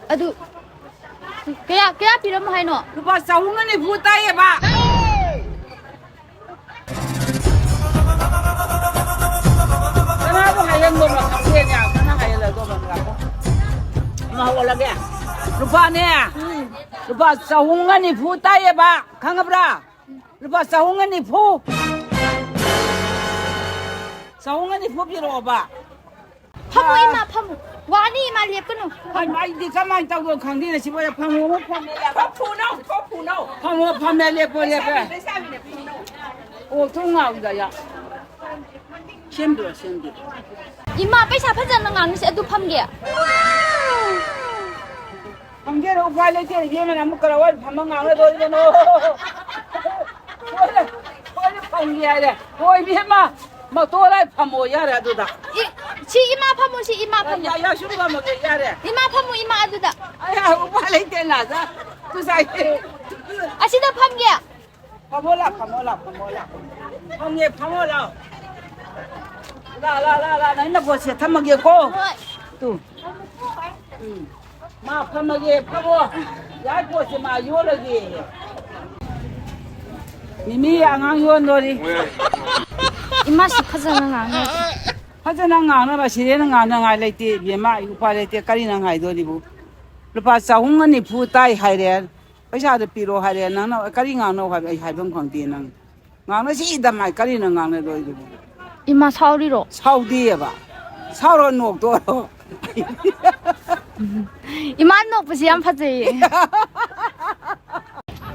ꯑꯗꯨ, ꯀꯌꯥ, ꯀꯌꯥ ꯄꯤꯔꯝꯃꯣ ꯍꯥꯏꯅꯣ? ꯂꯨꯄꯥ ꯆꯍꯨꯝꯒ ꯅꯤꯐꯨ ꯇꯥꯏꯌꯦꯕ꯫ ꯀꯅꯥꯕꯨ ꯍꯥꯏꯍꯟꯗꯣꯏꯅꯣ ꯈꯪꯗꯦꯅꯦ꯫ ꯀꯅꯥ ꯍꯥꯏꯍꯜꯂꯗꯣꯏꯅꯣ? ꯑꯃ ꯍꯧꯒꯠꯂꯒꯦ꯫ ꯂꯨꯄꯥꯅꯦ꯫ ꯎꯝ꯫ ꯂꯨꯄꯥ ꯆꯍꯨꯝꯒ ꯅꯤꯐꯨ ꯇꯥꯏꯌꯦꯕ꯫ ꯈꯪꯉꯕ꯭ꯔꯥ? ꯂꯨꯄꯥ ꯆꯍꯨꯝꯒ ꯅꯤꯐꯨ꯫ ꯆꯍꯨꯝꯒ ꯅꯤꯐꯨ ꯄꯤꯔꯛꯑꯣꯕ꯫ ꯐꯝꯃꯣ, ꯏꯃꯥ, ꯐꯝꯃꯣ꯫ ꯋꯥꯅꯤ, ꯏꯃꯥ, ꯂꯦꯞꯀꯅꯨ꯫ ꯐꯝꯃꯣ꯫ ꯑꯩꯗꯤ ꯀꯃꯥꯏꯅ ꯇꯧꯗꯣꯏꯅꯣ ꯈꯪꯗꯦꯅꯦ, ꯁꯤꯕꯨ꯫ ꯐꯝꯃꯣ, ꯐꯝꯃꯣ, ꯂꯦꯞꯄꯣ꯫ ꯐꯝꯃꯣ, ꯐꯝꯃꯦ, ꯂꯦꯞꯄꯣ, ꯂꯦꯞꯄꯦ꯫ ꯑꯣ, ꯊꯣꯡ ꯉꯥꯎꯗ ꯌꯥ꯫ ꯁꯦꯝꯗꯣ, ꯁꯦꯝꯗꯣ꯫ ꯏꯃꯥ, ꯄꯩꯁꯥ ꯐꯖꯅ ꯉꯥꯡꯅꯁꯦ, ꯑꯗꯨ ꯐꯝꯒꯦ꯫ ꯐꯝꯒꯦꯔ ꯎꯄꯥꯏ ꯂꯩꯇꯦ, ꯏꯕꯦꯝꯃꯅ ꯑꯃꯨꯛ ꯀꯔꯥꯏꯋꯥꯏ ꯐꯝꯃ ꯉꯥꯡꯅꯗꯣꯔꯤꯕꯅꯣ? ꯁꯣꯏꯔꯦ, ꯁꯣꯏꯔꯦ, ꯐꯝꯒꯦ ꯍꯥꯏꯔꯦ꯫ ꯍꯣꯏ, ꯏꯕꯦꯝꯃ, ꯃꯇꯣꯜ ꯂꯥꯏ ꯐꯝꯃꯣ ꯌꯥꯔꯦ ꯑꯗꯨꯗ꯫ ꯏ-, ꯁꯤ ꯏꯃꯥ ꯐꯝꯃꯣ, ꯁꯤ ꯏꯃꯥ ꯐꯝꯃꯣ꯫ ꯌꯥ, ꯌꯥ, ꯁꯨꯝ ꯐꯝꯃꯒꯦ, ꯌꯥꯔꯦ꯫ ꯏꯃꯥ ꯐꯝꯃꯣ, ꯏꯃꯥ ꯑꯗꯨꯗ꯫ ꯑꯩ ꯎꯄꯥꯏ ꯂꯩꯇꯦ, ꯂꯥꯖꯥ꯫ ꯇꯨ ꯁꯥꯏ꯫ ꯑꯁꯤꯗ ꯐꯝꯒꯦ꯫ ꯐꯝꯃꯣ ꯂꯥꯎ, ꯐꯝꯃꯣ ꯂꯥꯎ, ꯐꯝꯃꯣ ꯂꯥꯎ꯫ ꯐꯝꯒꯦ, ꯐꯝꯃꯣ ꯂꯥꯎ꯫ ꯂꯥ, ꯂꯥ, ꯂꯥ, ꯂꯥ, ꯅꯪ ꯅꯄꯣꯠꯁꯦ ꯊꯝꯃꯒꯦꯀꯣ꯫ ꯍꯣꯏ꯫ ꯇꯨ꯫ ꯎꯝ꯫ ꯃꯥ ꯐꯝꯃꯒꯦ, ꯐꯝꯃꯣ꯫ ꯌꯥꯏ ꯄꯣꯠꯁꯦ ꯃꯥ ꯌꯣꯜꯂꯒꯦ꯫ ꯃꯤꯃꯤ ꯑꯉꯥꯡ ꯌꯣꯟꯗꯣꯔꯤ꯫ ꯏꯃꯥ ꯁꯤ ꯐꯖꯅ ꯉꯥꯡꯅ꯫ ꯐꯖꯅ ꯉꯥꯡꯅꯕ, ꯁꯤꯔꯦꯅ ꯉꯥꯡꯅꯉꯥꯏ ꯂꯩꯇꯦ, ꯏꯕꯦꯝꯃ, ꯑꯩ ꯎꯄꯥꯏ ꯂꯩꯇꯦ꯫ ꯀꯔꯤ ꯅꯪ ꯍꯥꯏꯗꯣꯔꯤꯕꯨ? ꯂꯨꯄꯥ ꯆꯍꯨꯝꯒ ꯅꯤꯐꯨ ꯇꯥꯏ ꯍꯥꯏꯔꯦ꯫ ꯄꯩꯁꯥꯗꯣ ꯄꯤꯔꯣ ꯍꯥꯏꯔꯦ, ꯅꯪꯅ ꯀꯔꯤ ꯉꯥꯡꯅꯧ ꯍꯥꯏꯕ ꯑꯩ ꯍꯥꯏꯐꯝ ꯈꯪꯗꯦ꯫ ꯅꯪ ꯉꯥꯡꯅꯁꯤ ꯏꯗꯝ ꯍꯥꯏ ꯀꯔꯤꯅꯣ ꯉꯥꯡꯅꯗꯣꯏꯗꯨꯕꯨ? ꯏꯃꯥ ꯁꯥꯎꯔꯤꯔꯣ? ꯁꯥꯎꯗꯦꯑꯕ꯫ ꯁꯥꯎꯔꯣ, ꯅꯣꯛꯇꯣꯔꯣ? ꯏꯃꯥ ꯅꯣꯛꯄꯁꯤ ꯌꯥꯝ ꯐꯖꯩꯌꯦ꯫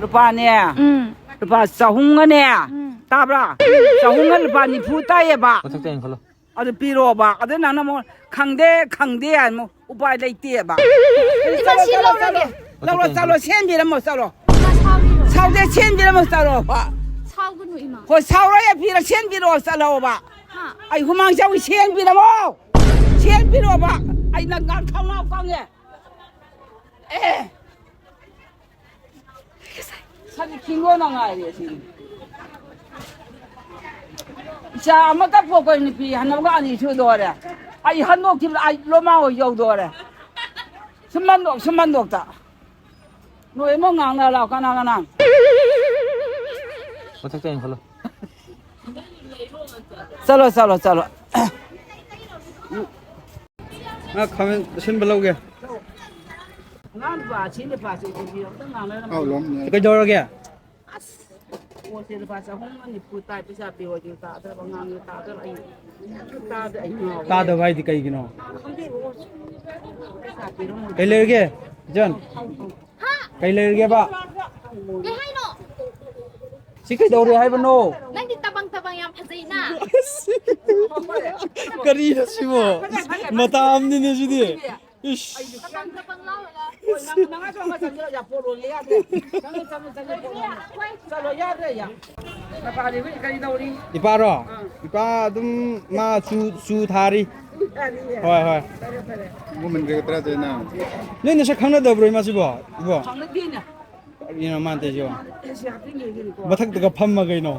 ꯂꯨꯄꯥꯅꯦ, ꯎꯝ꯫ ꯂꯨꯄꯥ ꯆꯍꯨꯝꯒꯅꯦ, ꯎꯝ꯫ ꯇꯥꯕ꯭ꯔꯥ? ꯆꯍꯨꯝꯒ ꯂꯨꯄꯥ ꯅꯤꯐꯨ ꯇꯥꯏꯌꯦꯕ꯫ ꯃꯊꯛꯇ ꯌꯦꯡꯈꯠꯂꯣ꯫ ꯑꯗꯨ ꯄꯤꯔꯣꯕ꯫ ꯑꯗꯨ ꯅꯪꯅ ꯑꯃꯨꯛ, "ꯈꯪꯗꯦ, ꯈꯪꯗꯦ" ꯍꯥꯏ, ꯑꯃꯨꯛ ꯎꯄꯥꯏ ꯂꯩꯇꯦꯕ꯫ ꯏꯃꯥ, ꯁꯤ ꯂꯧꯔꯒꯦ꯫ ꯂꯧꯔꯣ, ꯆꯠꯂꯣ, ꯁꯦꯟꯕꯤꯔꯝꯃꯣ, ꯆꯠꯂꯣ꯫ ꯏꯃꯥ, ꯁꯥꯎꯒꯅꯨ꯫ ꯁꯥꯎꯗꯦ, ꯁꯦꯟꯕꯤꯔꯝꯃꯣ, ꯆꯠꯂꯣꯕ꯫ ꯁꯥꯎꯒꯅꯨ, ꯏꯃꯥ꯫ ꯍꯣꯏ, ꯁꯥꯎꯔꯣꯏ, ꯐꯤꯔ ꯁꯦꯟꯕꯤꯔꯣ, ꯆꯠꯂꯣꯕ꯫ ꯍꯥ? ꯑꯩ ꯍꯨꯃꯥꯡ ꯁꯧꯏ, ꯁꯦꯟꯕꯤꯔꯝꯃꯣ꯫ ꯁꯦꯟꯕꯤꯔꯣꯕ꯫ ꯑꯩ ꯅꯪ ꯉꯥꯡ ꯊꯧꯅꯥ ꯐꯪꯉꯦ꯫ ꯑꯦ꯫ ꯁꯖꯤꯛ ꯈꯤꯡꯉꯣꯅ ꯉꯥꯏꯔꯦ ꯁꯤꯗꯤ꯫ ꯏꯆꯥ ꯑꯃꯠꯇ ꯄꯣꯛꯄ ꯅꯨꯄꯤ ꯍꯟꯅꯕꯒ ꯑꯅꯤ ꯁꯨꯗꯣꯔꯦ꯫ ꯑꯩ ꯍꯟꯗꯣꯛꯈꯤꯕꯗ ꯑꯩ ꯂꯣꯃꯥ ꯍꯣꯏ ꯌꯧꯗꯣꯔꯦ꯫ ꯁꯨꯝ ꯍꯟꯗꯣꯛ, ꯁꯨꯝ ꯍꯟꯗꯣꯛꯇ꯫ ꯅꯣꯏ ꯑꯃꯨꯛ ꯉꯥꯡꯅ ꯂꯥꯎ, ꯀꯅꯥ ꯀꯅꯥ? ꯃꯊꯛꯇ ꯌꯦꯡꯈꯠꯂꯣ꯫ ꯆꯠꯂꯣ, ꯆꯠꯂꯣ, ꯆꯠꯂꯣ꯫ ꯉꯥ ꯈꯥꯃꯦꯟ ꯑꯁꯤꯟꯕ ꯂꯧꯒꯦ꯫ ꯑꯉꯥꯡ ꯅꯨꯄꯥ ꯑꯁꯤ ꯅꯨꯄꯥꯁꯦ ꯏꯟꯇꯔꯚ꯭ꯌꯨ ꯑꯝꯇ ꯉꯥꯡꯅꯔꯝꯃꯣ꯫ ꯑꯧ, ꯂꯣꯝꯅꯦ꯫ ꯀꯩꯗꯧꯔꯒꯦ? ꯑꯁ, ꯄꯣꯠꯁꯦ ꯂꯨꯄꯥ ꯆꯍꯨꯝꯒ ꯅꯤꯐꯨ ꯇꯥꯏ, ꯄꯩꯁꯥ ꯄꯤꯔꯣꯗꯤ ꯇꯥꯗ꯭ꯔꯕ ꯑꯉꯥꯡꯅ ꯇꯥꯗ꯭ꯔꯕ ꯑꯩ ꯇꯥꯗ꯭ꯔꯦ, ꯑꯩ ꯉꯥꯎꯔꯦ꯫ ꯇꯥꯗꯕ ꯍꯥꯏꯗꯤ ꯀꯩꯒꯤꯅꯣ? ꯈꯪꯗꯦ, ꯄꯩꯁꯥ ꯄꯤꯔꯝꯃꯣ꯫ ꯀꯩ ꯂꯩꯔꯒꯦ, ꯏꯆꯟ? ꯍꯥ? ꯀꯩ ꯂꯩꯔꯒꯦꯕ? ꯀꯩ ꯍꯥꯏꯅꯣ? ꯁꯤ ꯀꯩꯗꯧꯔꯦ ꯍꯥꯏꯕꯅꯣ? ꯅꯪꯗꯤ ꯇꯕꯪ ꯇꯕꯪ ꯌꯥꯝ ꯐꯖꯩꯅ꯫ ꯀꯔꯤꯅꯣ ꯁꯤꯕꯣ? ꯃꯇꯥ ꯑꯃꯅꯤꯅꯦ ꯁꯤꯗꯤ꯫ ꯏꯁ꯫ ꯇꯕꯪ ꯇꯕꯪ ꯂꯥꯎꯔꯒ꯫ ꯍꯣꯏ, ꯅꯪ, ꯅꯪ ꯑꯁꯣꯝ ꯆꯪꯁꯤꯜꯂꯣ, ꯌꯥ, ꯄꯣꯠ ꯂꯣꯜꯂꯦ ꯌꯥꯗ꯭ꯔꯦ꯫ ꯆꯪꯁꯤꯜ, ꯆꯪꯁꯤꯜ, ꯆꯪꯁꯤꯜ, ꯄꯣꯠ ꯂꯣꯜꯂꯦ꯫ ꯆꯠꯂꯣ, ꯌꯥꯗ꯭ꯔꯦ, ꯌꯥ꯫ ꯅꯄꯥꯗꯤ ꯍꯧꯖꯤꯛ ꯀꯔꯤ ꯇꯧꯔꯤ? ꯏꯄꯥꯔꯣ? ꯑꯥ꯫ ꯏꯄꯥ ꯑꯗꯨꯝ ꯃꯥ ꯆꯨ, ꯆꯨ ꯊꯥꯔꯤ꯫ ꯆꯨ ꯊꯥꯔꯤꯌꯦ? ꯍꯣꯏ, ꯍꯣꯏ꯫ ꯐꯔꯦ, ꯐꯔꯦ꯫ ꯅꯣꯏ ꯅꯁꯛ ꯈꯪꯅꯗꯕ꯭ꯔꯣ ꯏꯃꯥꯁꯤꯕꯣ? ꯏꯕꯣ? ꯈꯪꯅꯗꯦꯅꯦ꯫ ꯀꯔꯤꯅꯣ ꯃꯥꯅ ꯇꯧꯔꯤꯁꯤꯕꯣ? ꯑꯦ, ꯁꯤ ꯍꯥꯞꯆꯤꯟꯒꯦ, ꯁꯤꯅꯤꯀꯣ꯫ ꯃꯊꯛꯇꯒ ꯐꯝꯃ ꯀꯩꯅꯣ?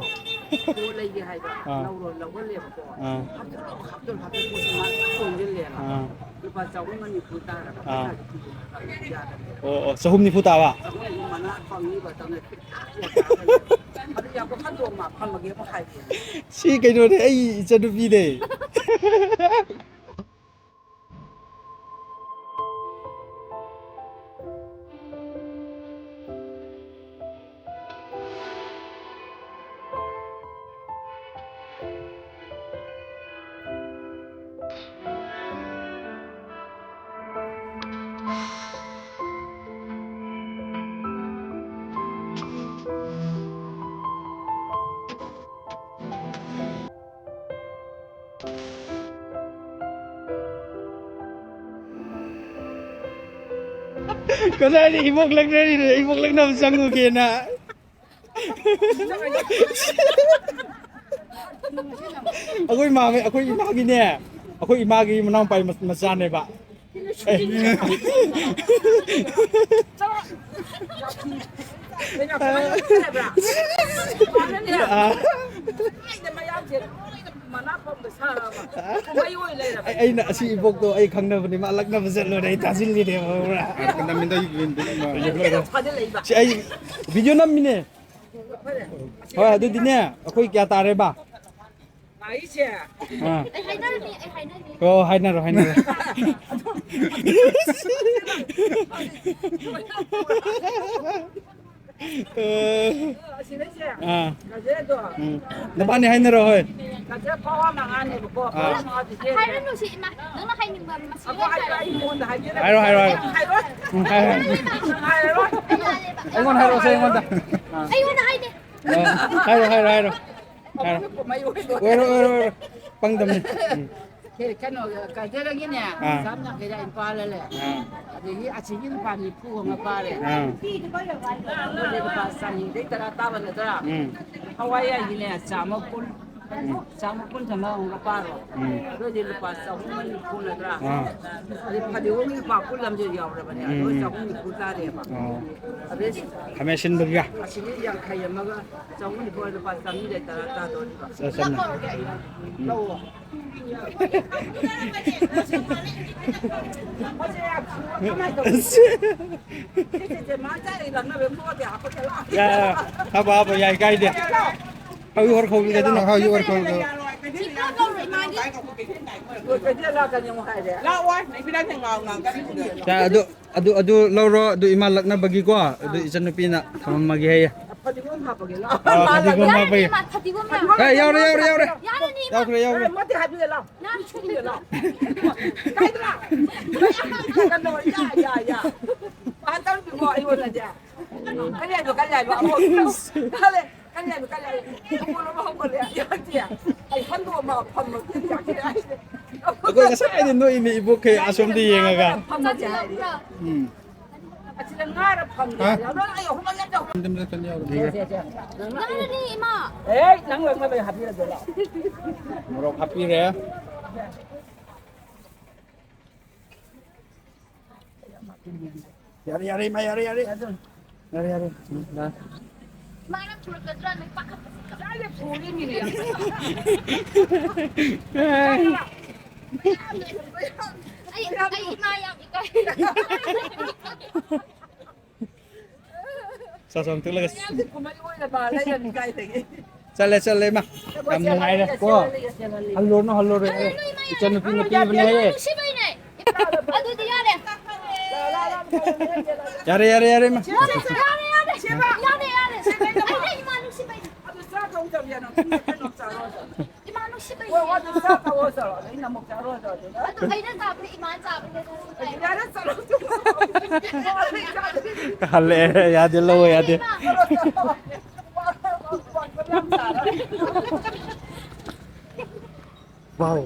ꯄꯣꯠ ꯂꯩꯒꯦ ꯍꯥꯏꯕ꯫ ꯑꯥ꯫ ꯂꯧꯔꯣ, ꯂꯧꯍꯜꯂꯦꯕꯀꯣ꯫ ꯑꯥ꯫ ꯍꯥꯞꯆꯤꯜꯂꯣ, ꯍꯥꯞꯆꯤꯜꯂꯣ, ꯍꯥꯞꯆꯤꯜꯂꯣ, ꯄꯣꯠꯁꯦ ꯃꯥꯅ ꯆꯣꯡꯁꯤꯜꯂꯦꯅ꯫ ꯑꯥ꯫ ꯂꯨꯄꯥ ꯆꯍꯨꯝꯒ ꯅꯤꯐꯨ ꯇꯥꯔꯕ꯫ ꯑꯥ꯫ ꯄꯩꯁꯥꯗꯤ ꯊꯤꯕ ꯌꯥꯗꯕꯅꯦ꯫ ꯑꯣ, ꯑꯣ, ꯆꯍꯨꯝ ꯅꯤꯐꯨ ꯇꯥꯕ? ꯆꯍꯨꯝ ꯅꯤꯐꯨ ꯃꯉꯥ ꯐꯪꯅꯤꯕ, ꯆꯪꯉꯛꯑꯦ꯫ ꯑꯗꯨ ꯌꯥꯝ ꯍꯟꯗꯣꯛ ꯃꯥ ꯐꯝꯃꯒꯦ ꯑꯃꯨꯛ ꯍꯥꯏꯒꯦ꯫ ꯁꯤ ꯀꯩꯅꯣꯅꯦ, ꯑꯩ ꯏꯆꯟꯅꯨꯄꯤꯅꯦ꯫ ꯀꯗꯥꯏꯗ ꯏꯕꯣꯛ ꯂꯛꯅꯔꯤꯅꯣ? ꯏꯕꯣꯛ ꯂꯛꯅꯕ ꯆꯪꯉꯨꯒꯦꯅ꯫ ꯑꯩꯈꯣꯏ ꯏꯃꯥ, ꯑꯩꯈꯣꯏ ꯏꯃꯥꯒꯤꯅꯦ, ꯑꯩꯈꯣꯏ ꯏꯃꯥꯒꯤ ꯃꯅꯥꯎꯄꯥꯒꯤ ꯃꯆꯥꯅꯦꯕ꯫ ꯑꯦ꯫ ꯑꯥ꯫ ꯑꯩ-, ꯑꯩꯅ ꯑꯁꯤ ꯏꯕꯣꯛꯇꯣ ꯑꯩ ꯈꯪꯅꯕꯅꯦ, ꯃꯥ ꯂꯛꯅꯕ ꯆꯠꯂꯨꯔꯦ, ꯑꯩ ꯇꯥꯁꯤꯜꯂꯤꯅꯦꯕ, ꯈꯪꯕ꯭ꯔꯥ? ꯁꯤ ꯑꯩ video ꯅꯝꯃꯤꯅꯦ꯫ ꯍꯣꯏ, ꯑꯗꯨꯗꯤꯅꯦ, ꯑꯩꯈꯣꯏ ꯀꯌꯥ ꯇꯥꯔꯦꯕ? ꯑꯥ꯫ ꯑꯩ ꯍꯥꯏꯅꯔꯅꯤ, ꯑꯩ ꯍꯥꯏꯅꯔꯅꯤ꯫ ꯑꯣ, ꯍꯥꯏꯅꯔꯣ, ꯍꯥꯏꯅꯔꯣ꯫ ꯑꯁꯤꯗꯩꯁꯦ, ꯑꯥ꯫ ꯒꯖꯦꯗꯣ꯫ ꯎꯝ꯫ ꯅꯕꯥꯅꯤ ꯍꯥꯏꯅꯔꯣ, ꯍꯣꯏ꯫ ꯒꯖꯦ ꯄꯋꯥ ꯃꯉꯥꯅꯦꯕꯀꯣ, ꯑꯥ꯫ ꯄꯋꯥ ꯃꯉꯥꯗꯨꯗꯤ ꯍꯥꯏꯔꯅꯨ, ꯁꯤ ꯏꯃꯥ, ꯅꯪꯅ ꯍꯥꯏꯅꯤꯡꯕ ꯃꯁꯤꯡ ꯑꯗꯣ ꯍꯥꯏꯔꯣ, ꯑꯩ ꯃꯉꯣꯟꯗ ꯍꯥꯏꯖꯔꯒꯦ꯫ ꯍꯥꯏꯔꯣ, ꯍꯥꯏꯔꯣ, ꯍꯥꯏꯔꯣ꯫ ꯍꯥꯏꯔꯣꯏ꯫ ꯎꯝ, ꯍꯥꯏꯔꯣ, ꯍꯥꯏꯔꯣ꯫ ꯍꯥꯏꯔꯣꯏ꯫ ꯑꯩꯉꯣꯟꯗ ꯍꯥꯏꯔꯛꯑꯣꯁꯦ, ꯑꯩꯉꯣꯟꯗ꯫ ꯑꯥ꯫ ꯑꯩꯉꯣꯟꯗ ꯍꯥꯏꯗꯦ꯫ ꯑꯥ, ꯍꯥꯏꯔꯣ, ꯍꯥꯏꯔꯣ, ꯍꯥꯏꯔꯣ꯫ ꯍꯥꯏꯔꯣ꯫ ꯑꯣꯏꯔꯣ, ꯑꯣꯏꯔꯣ, ꯑꯣꯏꯔꯣ꯫ ꯄꯪꯗꯝꯅꯤ꯫ ꯎꯝ꯫ ꯁꯦ, ꯀꯩꯅꯣ, ꯀꯩꯊꯦꯜꯗꯒꯤꯅꯦ, ꯑꯥ꯫ ꯆꯥꯝ ꯌꯥꯡꯈꯩꯗ ꯑꯩꯅ ꯄꯥꯜꯂ ꯂꯩ꯫ ꯑꯥ꯫ ꯑꯗꯒꯤ ꯑꯁꯤꯒꯤ ꯂꯨꯄꯥ ꯅꯤꯐꯨ ꯑꯃ ꯄꯥꯜꯂꯦ꯫ ꯑꯥ꯫ ꯑꯗꯨꯗꯤ ꯂꯨꯄꯥ ꯆꯅꯤꯗꯩ ꯇꯔꯥ ꯇꯥꯕ ꯅꯠꯇ꯭ꯔꯥ? ꯎꯝ꯫ ꯍꯋꯥꯏ ꯑꯩꯒꯤꯅꯦ, ꯆꯥꯝꯃ ꯀꯨꯟ꯫ ꯎꯝ꯫ ꯆꯥꯝꯃ ꯀꯨꯟ ꯊꯝꯃ ꯑꯃꯨꯛꯀ ꯄꯥꯔꯣ꯫ ꯎꯝ꯫ ꯑꯗꯨꯗꯤ ꯂꯨꯄꯥ ꯆꯍꯨꯝ ꯅꯤꯐꯨ ꯅꯠꯇ꯭ꯔꯥ? ꯑꯥ꯫ ꯑꯗꯩ ꯐꯗꯤꯒꯣꯝꯒꯤ ꯂꯨꯄꯥ ꯀꯨꯟ ꯑꯃꯁꯨ ꯌꯥꯎꯔꯕꯅꯦ꯫ ꯎꯝ, ꯑꯗꯨꯒ ꯎꯝ꯫ ꯆꯍꯨꯝ ꯅꯤꯐꯨ ꯇꯥꯔꯦꯕ꯫ ꯑꯣ꯫ ꯑꯗꯩ ꯈꯥꯃꯦꯟ ꯑꯁꯤꯟꯕꯒꯤꯒ? ꯑꯁꯤꯒꯤ ꯌꯥꯡꯈꯩ ꯑꯃꯒ ꯆꯍꯨꯝ ꯅꯤꯐꯨ ꯂꯨꯄꯥ ꯆꯥꯝꯃꯔꯤꯗꯩ ꯇꯔꯥ ꯇꯥꯗꯣꯔꯤꯕ꯫ ꯑ, ꯆꯝꯅ꯫ ꯎꯝ꯫ ꯂꯧꯑꯣ꯫ ꯌꯥ, ꯌꯥ, ꯍꯥꯞꯄꯣ, ꯍꯥꯞꯄꯣ, ꯌꯥꯏ, ꯀꯥꯏꯗꯦ꯫ ꯍꯧꯖꯤꯛ ꯍꯣꯔ ꯈꯧꯕꯤꯒꯗꯤ ꯅꯪ ꯍꯧꯖꯤꯛ ꯍꯣꯔ ꯈꯧꯕꯤꯒ꯫ ꯌꯥ, ꯑꯗꯨ, ꯑꯗꯨ, ꯑꯗꯨ ꯂꯧꯔꯣ, ꯑꯗꯨ ꯏꯃꯥ ꯂꯛꯅꯕꯒꯤꯀꯣ, ꯑꯗꯨ ꯏꯆꯟꯅꯨꯄꯤꯅ ꯊꯝꯃꯝꯃꯒꯦ ꯍꯥꯏꯌꯦ꯫ ꯐꯗꯤꯒꯣꯝ ꯍꯥꯞꯄꯒꯦ, ꯂꯥꯎ꯫ ꯑꯥ, ꯐꯗꯤꯒꯣꯝ ꯍꯥꯞꯄꯒꯤ꯫ ꯌꯥꯔꯅꯤ, ꯏꯃꯥ, ꯐꯗꯤꯒꯣꯝ ꯌꯥꯝ ꯑꯦ, ꯌꯥꯎꯔꯦ, ꯌꯥꯎꯔꯦ, ꯌꯥꯎꯔꯦ꯫ ꯌꯥꯔꯅꯤ, ꯏꯃꯥ꯫ ꯌꯥꯎꯈ꯭ꯔꯦ, ꯌꯥꯎꯈ꯭ꯔꯦ꯫ ꯑꯦ, ꯃꯗꯤ ꯍꯥꯞꯄꯤꯒꯦ, ꯂꯥꯎ꯫ ꯅꯪ ꯁꯨꯡꯗꯦ, ꯂꯥꯎ꯫ ꯀꯥꯏꯗ꯭ꯔꯥ? ꯌꯥ, ꯌꯥ, ꯌꯥ꯫ ꯄꯥꯟ ꯇꯧꯔꯤꯕꯣ ꯑꯩꯉꯣꯟꯗꯗꯤ? ꯀꯔꯤ ꯍꯥꯏꯕ, ꯀꯔꯤ ꯍꯥꯏꯕ? ꯑꯃꯨꯛ ꯈꯜꯂꯦ꯫ ꯀꯔꯤ ꯍꯥꯏꯕ, ꯀꯔꯤ ꯍꯥꯏꯕ? ꯍꯧꯒꯠꯂꯣ, ꯍꯧꯒꯠꯂꯦ꯫ ꯌꯥꯗꯦ꯫ ꯑꯩ ꯍꯟꯗꯣꯛꯑꯝꯃ ꯐꯝꯃꯒꯦ, ꯌꯥꯗꯦ꯫ ꯑꯩꯈꯣꯏ ꯉꯁꯥꯏꯗꯩ ꯅꯣꯛꯏꯅꯦ, ꯏꯕꯣꯛꯈꯩ ꯑꯁꯣꯝꯗ ꯌꯦꯡꯉꯒ꯫ ꯐꯝꯃꯒꯦ ꯍꯥꯏꯔꯦ꯫ ꯎꯝ꯫ ꯑꯁꯤꯗ ꯉꯥꯔ ꯐꯪꯗꯦ꯫ ꯍꯥ? ꯌꯥꯝ ꯂꯣꯏ ꯑꯩ ꯑꯍꯨꯝꯃꯛ ꯌꯥꯟꯖꯧ꯫ ꯁꯦ, ꯁꯦ, ꯁꯦ꯫ ꯅꯪ ꯉꯥꯔꯅꯤ, ꯏꯃꯥ꯫ ꯑꯦ, ꯅꯪ ꯂꯣꯏꯅꯃꯛ ꯍꯥꯞꯄꯤꯔꯒꯦ ꯂꯥꯎ꯫ ꯃꯣꯔꯣꯛ ꯍꯥꯞꯄꯤꯔꯦ꯫ ꯌꯥꯔꯦ, ꯌꯥꯔꯦ, ꯏꯃꯥ, ꯌꯥꯔꯦ, ꯌꯥꯔꯦ꯫ ꯌꯥꯔꯦ, ꯌꯥꯔꯦ꯫ ꯎꯝ, ꯌꯥꯔꯦ꯫ ꯃꯥꯅ ꯄꯨꯔꯛꯀꯗ꯭ꯔꯥ ꯅꯪ ꯄꯥꯈꯠꯄꯁꯦ꯫ ꯀꯗꯥꯏꯗ ꯄꯨꯔꯤꯃꯤꯅꯦ? ꯑꯩ, ꯑꯩ ꯏꯃꯥ ꯌꯥꯝ ꯏꯀꯥꯏ꯫ ꯆꯥ ꯆꯥ ꯊꯛꯂꯒ ꯃꯌꯥꯝꯁꯦ ꯀꯨꯝꯍꯩ ꯑꯣꯏꯅ ꯄꯥꯜꯂꯦ, ꯌꯥꯝ ꯏꯀꯥꯏꯗꯒꯤ꯫ ꯆꯠꯂꯦ, ꯆꯠꯂꯦ, ꯏꯃꯥ꯫ ꯌꯥꯝ ꯅꯨꯡꯉꯥꯏꯔꯦ ꯀꯣ꯫ ꯍꯜꯂꯨꯔꯅꯨ, ꯍꯜꯂꯨꯔꯦ꯫ ꯍꯜꯂꯨꯔꯅꯨ, ꯏꯃꯥ, ꯌꯥꯔꯦ꯫ ꯏꯆꯟꯅꯨꯄꯤꯅ ꯄꯤꯕꯅꯦ꯫ ꯏꯃꯥ ꯅꯨꯡꯁꯤꯕꯩꯅꯦ꯫ ꯑꯗꯨꯗꯤ ꯌꯥꯔꯦ꯫ ꯌꯥꯔꯦ, ꯌꯥꯔꯦ, ꯌꯥꯔꯦ, ꯏꯃꯥ꯫ ꯌꯥꯔꯦ, ꯌꯥꯔꯦ, ꯌꯥꯔꯦ꯫ ꯌꯥꯔꯦ, ꯌꯥꯔꯦ꯫ ꯑꯩ ꯏꯃꯥ ꯅꯨꯡꯁꯤꯕꯩꯅꯦ꯫ ꯑꯗꯨ ꯆꯥꯛ ꯑꯃꯨꯛ ꯇꯧꯕꯤꯌꯣ, ꯅꯪ ꯀꯩꯅꯣ ꯆꯥꯔꯣ꯫ ꯏꯃꯥ ꯅꯨꯡꯁꯤꯕꯩꯅꯦ꯫ ꯍꯣꯏ, ꯍꯣꯏ, ꯑꯗꯨ ꯆꯥꯛ ꯇꯧꯔꯣ, ꯆꯥꯔꯣ꯫ ꯑꯗꯨ ꯑꯩꯅ ꯑꯃꯨꯛ ꯆꯥꯔꯣ, ꯆꯥꯔꯣ꯫ ꯑꯗꯨ ꯑꯩꯅ ꯆꯥꯕꯗꯤ ꯏꯃꯥꯅ ꯆꯥꯕꯅꯦ꯫ ꯌꯥꯔꯦ, ꯆꯠꯂꯣ꯫ ꯍꯜꯂꯛꯑꯦ, ꯌꯥꯗꯦ, ꯂꯧꯕ ꯌꯥꯗꯦ꯫ ꯆꯠꯂꯣ, ꯆꯠꯂꯣ꯫ ꯋꯥ, ꯋꯥ, ꯋꯥ, ꯌꯥꯝ ꯆꯥꯔꯣ꯫ ꯋꯥꯎ꯫